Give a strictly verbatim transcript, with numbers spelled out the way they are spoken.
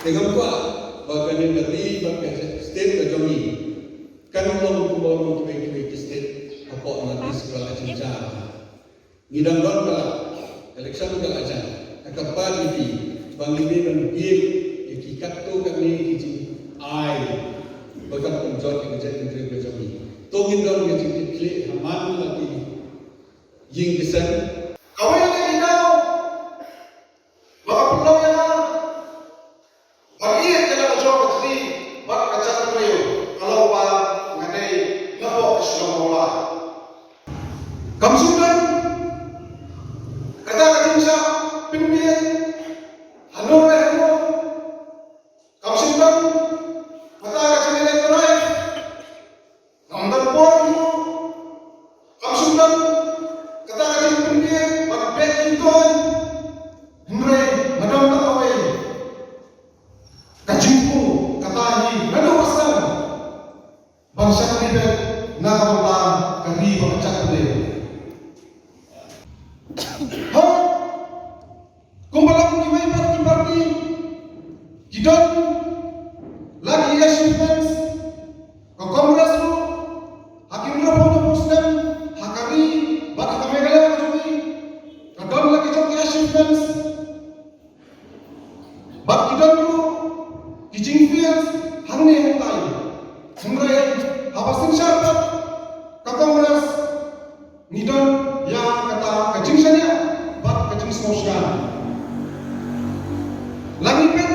Te ngam kwah ba kane ka ri bad ka state ka jong ngi kan long kumba long kiwei kiwei ki state hapoh North East ba la jynjar. Ngi dang don ka election ka la jia. Ka kyrpad ïa phi ba ngin dei ban bieit ïa ki katto katne ki jingai ba kan pynjot ïa ka jaitbynriew ka jong ngi. To ngin don ka jingkitkhlieh ha man la ki ïing ki sem. Kawei na ki daw ba ka pynlong ïa nga ban ïeit ïa la ka jong ka jaitbynriew ka long ba nga dei na pdeng ka Shillong Mawlai. Kam shym don kata ka jingshah pynbieit hano re hano. Kam shym don kata ka jingïaleh trai. Ngam don por mo. Kam shym don kata ka jingpynbieit ban beh ki toiñ. Hynrei nga don tang kawei ka jingthmu, kata hi naduh ba sdang ban shakri beit na ka bynta ka ri bad ka jaitbynriew. Hooid, kumba long kiwei pat ki party ki don la ki achievements. Ka Congress ruh ha ki hynriewphew hynñiewphew snem ha ka ri bad ha ka Meghalaya ka jong ngi ka don la ki jong ki achievements. Bad ki don ruh ki jingfail hangne hangtai. Hynrei haba synshar pat ka Congress ngi don ïa kata ka jingshaniah bad ka jingsngewsynei. La ngi peit